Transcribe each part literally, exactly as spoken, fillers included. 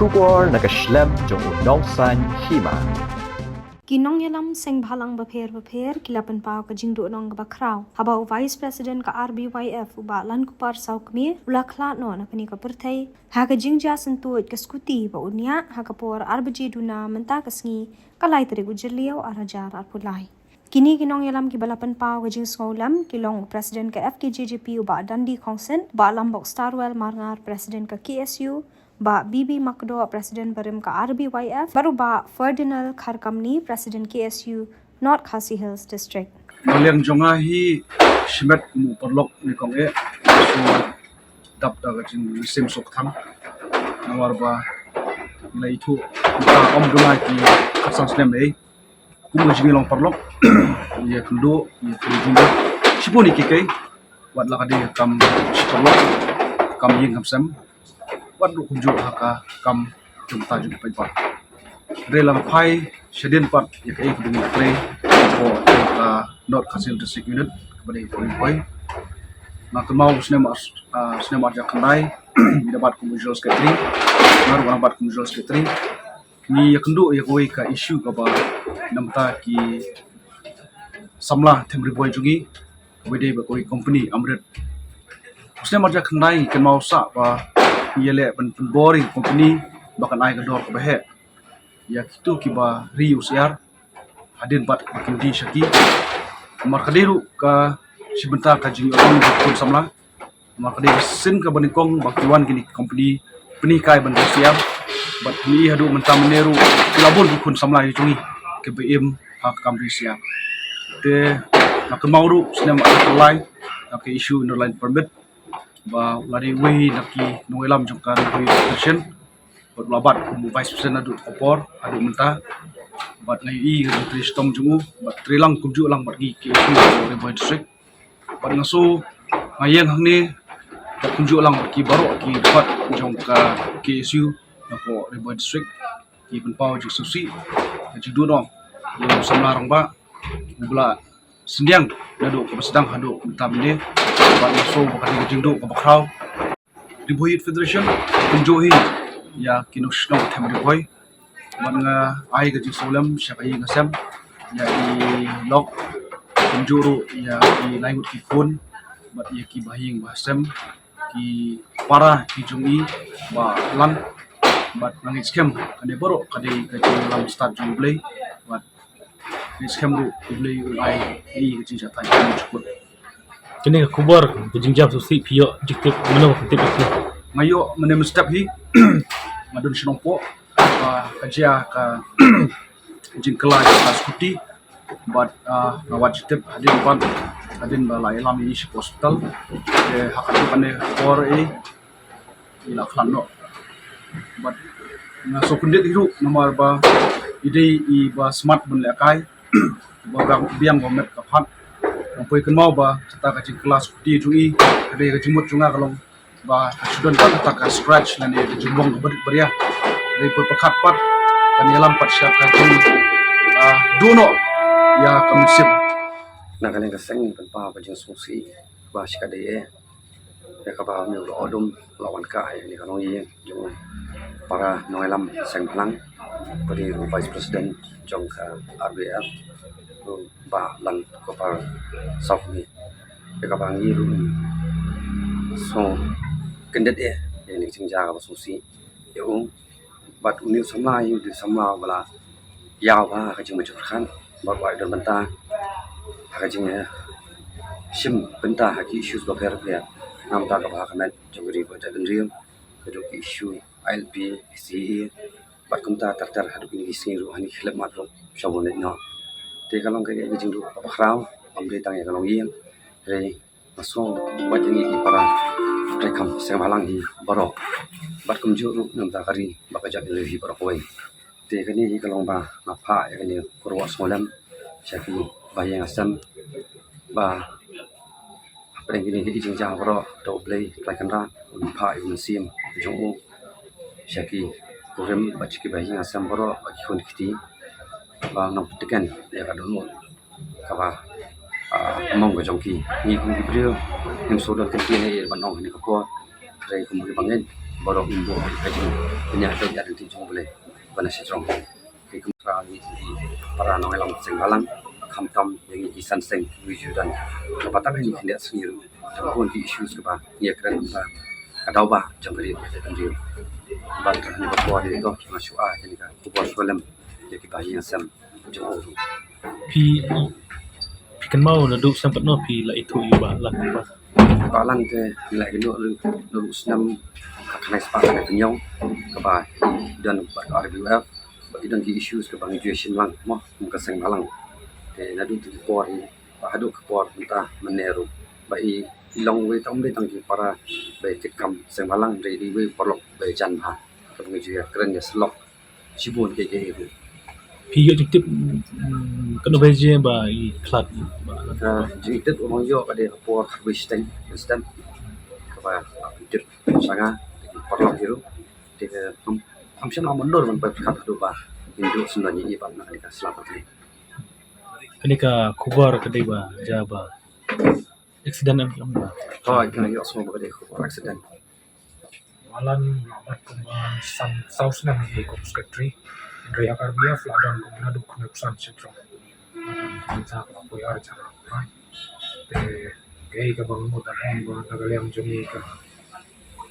Khubor na ka shlem jong u nongsaiñ hima. Ki nongïalam seng bhalang bapher bapher ki la pynpaw ka jingduhnong kaba khraw haba u Vice President ka R B Y F u Bah Lankupar Sawkmie u la khlad noh na kane ka pyrthei ha ka jingjia syntuid ka skuti ba u niah ha ka por ar baje duna mynta ka sngi ka lai tarik u Jylliew ar hajar arphew lai. Kine ki nongïalam kiba la pynpaw ka jingsngewlem ki long u President ka F K J G P u Bah Dandi Khongsit, Bah Lambok Starwell Marngar, President ka K S U, Bah B B Makdoh, President barim ka R B Y F, bad u Bah Ferdinand Kharkamni, President K S U North Khasi Hills District. Ka liang jong nga hi shimet kum u paralok nyngkong eh, so dap da ka jingsim suk thang. Namar ba ngi la ithuh mynta ym duna ki khatsan snem lei. Kum ka jingïalong paralok, ïa kynduh, ïa kynduh jingdon shibun ïa ki kei, wat la ka dei ka kam shi paralok, kam ïing kam sem, wat ruh kumjuh ha ka kam jong ta jong ki paidbah. Hynrei la phai shadien pat ïa kaei kaba ngi la trei hapoh ka North Khasi Hills District Unit kaba dei ka Ri Bhoi. Nga kynmaw u snem ar, ah, snem ar hajar khyndai, ngi da bat kum u General Secretary, nga ruh nga da bat kum u General Secretary. Ngi ïakynduh ïa kawei ka issue kaba na ka bynta ki samla them Ri Bhoi jong ngi, kaba dei bad kawei company Amrit. U snem ar hajar khyndai ngi kynmaw sah ba ngi ïaleh ban pynbor ïa ka company ba kan ai ka dor kaba heh ïa kito kiba ri U C R hadien pat ba kin die sha ki. Namar ka dei ruh ka shi bynta ka jingïoh jong ki khun samla. Namar ka dei ka sien kaba nyngkong ba ki wan kine ki company pynhikai ban ri U C R. Bad kine haduh mynta mynne ruh ki la bun ki khun samla ki jong ngi kiba im ha ka kam ri U C R. Te nga kynmaw ruh snem ar hajar lai na ka issue Inner Line Permit ba u la dei uwei na ki nongïalam jong ka Ri Bhoi Federation. Bad u la bat kum u Vice President naduh ka por haduh mynta. Bad nga ïohi ka jingtrei shitom jong u bad trei lang kumjuh lang bad ngi ki Ri Bhoi District. Bad nga sngew, nga ïeng hangne bad kumjuh lang bad ki baroh ki dkhot jong ka K S U napoh Ri Bhoi District, ki pynpaw jingsngewsih, ka jingduhnong ïa u samla rangbah uba la syndiang naduh kaba sdang haduh mynta mynne. Bad nga sngew ba ka dei ka jingduh kaba khraw. Ri Bhoi Youth Federation kumjuh hi ïa ki nongshong them Ri Bhoi. Bad nga ai ka jingsngewlem sha ka ïing ka sem, ïa i lok, kumjuh ruh ïa ki lai ngut ki khun bad ïa ki bahaïing bahasem, ki para ki jong i ba lang. Bad nga ngeit skhem kane baroh ka dei ka jinglam stad jong U Blei. Bad ngeit skhem ruh U Blei un ai ïa i ka jingjahthait kaba jukut. Kane ka khubor ka jingjia sngewsih phi ïoh jingtip, mano ka tip ïa phi? Nga ïoh mynne mynstep hi, nga don shnong poh, ba ka jia ka jingkylla ïa ka skuti. Bad, ah, nga wad jingtip hadien ban, hadien ba la ïalam ïa i sha hospital. Te ha kato kane ka por i, i la khlad noh. Bad nga sngewkyndit hi ruh namar ba i dei i ba smat ban lehkai, ba biang, biang ba met ka phad. Nga poi kynmaw ba kata ka jingkylla skuti jong i, ka dei ka jingmut jong nga ka long ba ka shu don pat kata ka scratch lane ka jingbong ka barit baria. Dei poi pyrkhat pat, kan ïalam pat sha ka jing, ah, duh noh ïa ka mynsiem. Na kane ka seng pynpaw ka jingsngewsih ba shi ka dei eh, ïa kaba une u la ong dum la wan kah ïa kane ka longïing jong u para nongïalam seng bhalang, ba dei u Vice President jong ka R B F, u Bah Lankupar Sawkmie. Ïa kaba ngi ruh ngi sngewkyndit eh ïa kane ka jingjia kaba sngewsih ïa u. Bad une u samla hi u dei u samla uba la ïaw bha ha ka jingmynjur khan bad uba don bynta ha ka jing, eh, shim bynta ha ki issues bapher bapher. Na ka bynta ka bha ka met jong ka ri bad ka jaitbynriew, haduh ki issue I L P, C A A, bad kumta ter ter haduh kine ki sngi ruh ha kine ki khyllipmat ruh sha u leit noh. Te ka long ka, ka jingduh kaba khraw, ym dei tang ïa ka longïing, hynrei nga sngew bad ïa ngi ki para treikam seng bhalang hi baroh, bad kumjuh ruh na ka bynta ka ri bad ka jaitbynriew hi baroh kawei. Te kane hi ka long ba nga phah ïa kane ka kyrwoh sngewlem sha ki bahaïing bahasem ba hapdeng kine ki jingjia baroh, to U Blei Trai Kynrad un phah ïa u mynsiem jong u sha ki kurim bad sha ki bahaïing bahasem baroh bad ki khun ki kti ba nang pynthikna ïa ka dohnud kaba, ah, mong ka jong ki. Ngi kum ki briew ngim sngewdon kyntien ei ei ban ong ha kane ka por. Hynrei kum kiba ngeit baroh ngin buh ka jingpynïaid da ka lynti jong U Blei ba na shajrong. Ki kumta ngi ki para nongïalam seng bhalang, khamtam ïa ngi ki san seng ngi ju don. Kaba tang ha ngi khyndiat sngi ruh, jong bun ki issues kaba ngi ïakren mynta, ka daw ba jong ka ri ka jong ka ri. Ba ka ni ba por ïa to ki ma shu ai kane ka khubor shuwa lem ïa ki ba ïa sem jong u ruh. Phi, phi kynmaw naduh snem katno phi la ithuh ïa u Bah Lan? Bah Lan te ngi la ïakynduh naduh snem khatkhyndai spah khathynñiew, kaba i don bad ka R B U F, ba i don ki issues kaba ngi ju ïashim lang mo kum ka seng bhalang. Te naduh tu ki por hi ba haduh ka por mynta mynne ruh ba i long uwei tang, um dei tang ki para ba i tip kam seng bhalang, hynrei i dei uwei u paralok ba i jan bha kaba ngi ju ïakren ïasyllok shibun kiei kiei ruh. Phi ïoh jingtip, mm, katno baje ba i khlad? Ka jingtip ba nga ïoh ka dei ka por khatwei shiteng, shiteng. Kaba la pyntip sha nga da ki paralok hi ruh. Te ngam, ngam shym la mutdur ban pyrkhat haduh ba ngin duh syndon ïa i bad na kane ka sla pyrthei. Kane ka khubor ka dei ba jia ba accident em, em ba? Hooid, nga ïohsngew ba ka dei khubor accident. Bah Lan la bat kumba san saw snem hi kum secretary. Hynrei ha ka R B F la don kum naduh khyndai phew san shajrong. La don kumta kaba poi ar hajar arphew. Te kaei kaba nga mut ban ong ba na ka liang jong ngi ka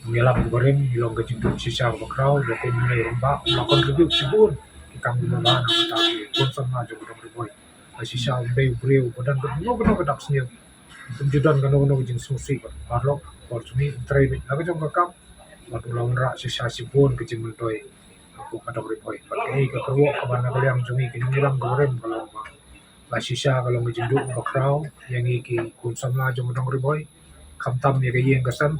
nongïalam barim, ngi long ka jingduh shisha kaba khraw, ba kum u rangbah u la contribute shibun ki kam kiba bha na ka bynta ki khun samla jong ka dong Ri Bhoi. Ba shisha um dei u briew ba don kano kano ka dak sniew. Um ju don kano kano ka jingsngewsih bad u paralok, por jong ngi um trei beit la ka jong ka kam. Bad u la wanrah shisha shibun ka jingmyntoi hapoh ka dong Ri Bhoi. Bad kaei ka kyrwoh kaba na ka liang jong ngi ki nongïalam barim ka long ba la shisha ka long ka jingduh kaba khraw ïa ngi ki khun samla jong ka dong Ri Bhoi, khamtam ïa ka ïing ka sem.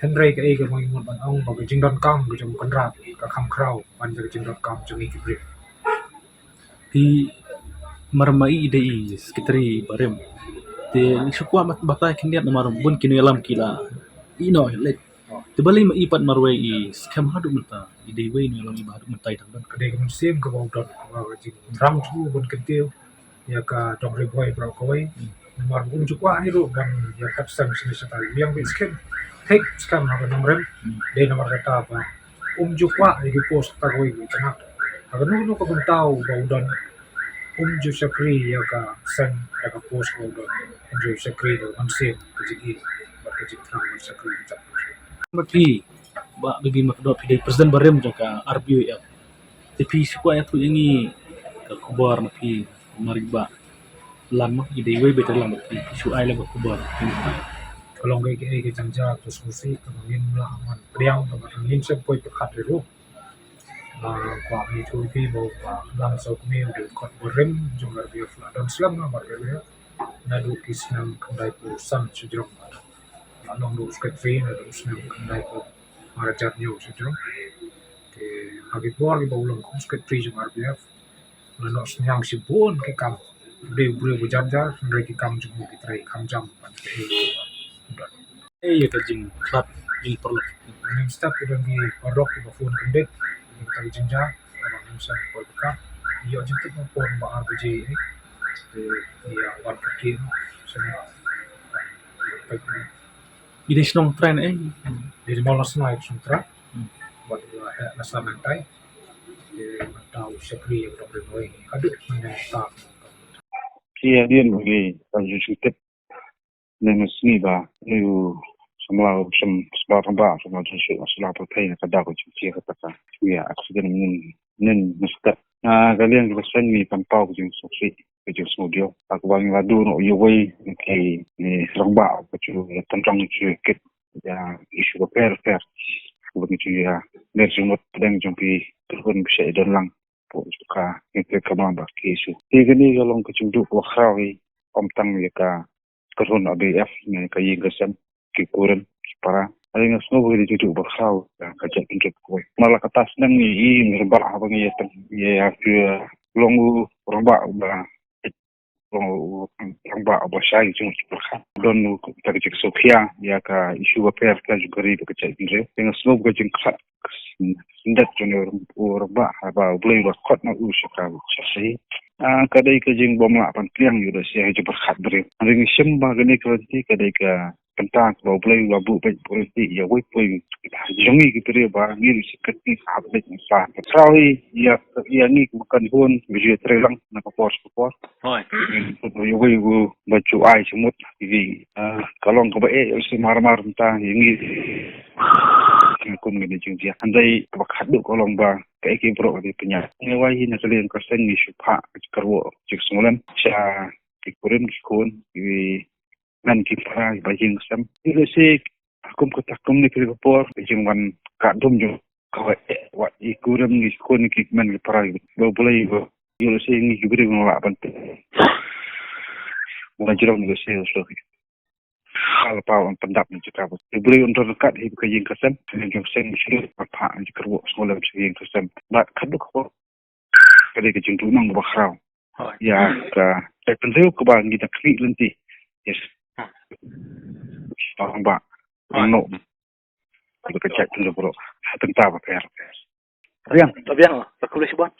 Hynrei kaei kaba ngi mut ban ong ba ka jingdonkam ka jong u Kynrad ka kham khraw ban ïa ka jingdonkam jong ngi ki briew. Phi, mar ma i i dei i secretary barim. Te ngi shu kwah mat batai khyndiat namar bun ki nongïalam ki la ïeh noh leit. Te balei ma i pat marwei i skhem haduh mynta, i dei wei nongïalam i ba haduh mynta i dang don? Ka dei ka mynsiem kaba u don, kaba ka jingrang jong u ban kyntiew ïa ka dong Ri Bhoi baroh kawei. Namar um ju kwah hi ruh ban ïa kat seng shisha ta, biang beit skhem. Thik skhem ha ka nongrim. Dei namar kata ba um ju kwah ïa ki post kata kawei kawei. Tangba ha kano kano ka bynta ba u don, um ju shakri ïa ka seng da ka post ba u don. Hynrei u shakri da ka mynsiem, ka jingïeit bad ka jingthrang ban shakri. Ba phi, Bah Baby Myrkhdop, phi dei president barim jong ka R B U F. Te phi shu kwah ïathuh ïa ngi ka khubor na phi, mar i Bah Lan ma i dei wei beit lang, phi shu ai la ka khubor. Ka long kaei kaei ka jingja ka sngewsih kaba ngim lah ban pdiang, kaba ngim shym poi pyrkhat ruh. Ba kwah ïathuh ïa phi ba u Bah Lan Sawkmie u dei u kot barim jong ka R B U F, la don slem namar ka R B U F. Naduh ki snem khyndai phew san shajrong. La long ruh u secretary naduh u snem khyndai phew ar hajar hynñiew shajrong. Te ha ki por kiba u long kum u secretary jong ka R B U F, la noh synñiang shibun ki kam. U dei u briew ba jan jar, hynrei ki kam jong u ki trei kham jam ban ki ei. Ei, ïa ka jingkhlad jingparalok. Ngim stad ki don ki paralok kiba phone kyndit. Ngim stad ki jingja, kaba ngim sngewthuh ka. Ïoh jingtip na por ba ar baje, eh. Te ïa wan ka kin. I dei shnong Trai ne, eh? I dei Mawlasnai shnong Trai. Hmm. Bad i la heh na Salem Trai. Te mynta u shakri ïa ka dong Ri Bhoi haduh mynta. Ki ïa dien ba ngi tang ju shu tip. Ngi sngew ba ngi u samla u shem sba tang ba samla ju shu sla pyrthei na ka dak u jingshia kata ka. Ïa accident ngin ngin ngi stad. Na ka liang ka seng ngi pynpaw ka jingsngewsih, ka jingsngewdiaw. Haba ngi la duh noh ïa uwei ki rangbah ba ju ïa tynrong ju ïa kit ïa issue bapher bapher. Ba ngi ju ïa ner jingmut pdeng jong ki kynhun ba shah ïa don lang. Hapoh ka ngi pyrkhat ba ki issue. Te kane ka long ka jingduh kaba khraw hi, ym tang ïa ka kynhun R B U F ne ka ïing ka sem, ki kurim, ki para. Hynrei nga sngew ba ka dei jingduh ba khraw ïa ka jaitbynriew kawei. Namar la katta snem ngi i ngi rangbah haba ngi ïa tang ïa ki long u rangbah ba long u rangbah ba shai jong u pyrkhat. Don u ta ka jingsngewkhia ïa ka issue bapher bapher jong ka ri bad ka jaitbynriew. Te nga sngew ba ka jingkhlad syndet jong u rangbah haba U Blei u la khot noh u sha ka sha shi. Ah, ka dei ka jingbymlah ban pdiang ïa u da shi ha ka jingpyrkhat briew. Hynrei ngi shem ba kane ka lynti ka dei ka Kynta kaba U Blei u la buh beit buh rynti ïa wei pa wei jong ngi ki briew ba ngi ruh shu kynti ka hap beit ngi sa. Ka khraw hi ïa, ïa ngi kiba kan hun ba ju ïatrei lang na ka por sha ka por. Hooid. Ïa wei u ba ju ai sha mut ki, ah, ka long kaba eh ïa u shu mar mar mynta ïa ngi. Kum ngi ni jingjia. Hynrei kaba khadduh ka long ba kaei ki briew ki pynïaid. Ngi wai hi na ka liang ka seng ngi shu phah ka jingkyrwoh jingsngewlem sha ki kurim ki khun ki men ki para ba ïing sem. Ïa lehse kum kata kum ni ki por jingwan ka dum jong ka wa, wa i kurim ngi khun ki men ki para ba U Blei ba ïa lehse ngi ki briew ngi lah ban pynïaid. Wan jrong lehse u shu hal paw an pyndap ni jaka ba U Blei un don kat hi ka ïing ka sem, ka ïing ka sem shu ba phah ni jaka ruh sngewlem sha ïing ka sem. Ba khadduh ka por ka dei ka jingduh nong ba khraw. Hooid. Ïa ka, ka pynriew kaba ngi da khmih lynti. Yes. Ba ba. Hooid. No. Ka ka jait pynriew bro. Ha tynta ba pher. Biang. Biang. Ka kuli sibon.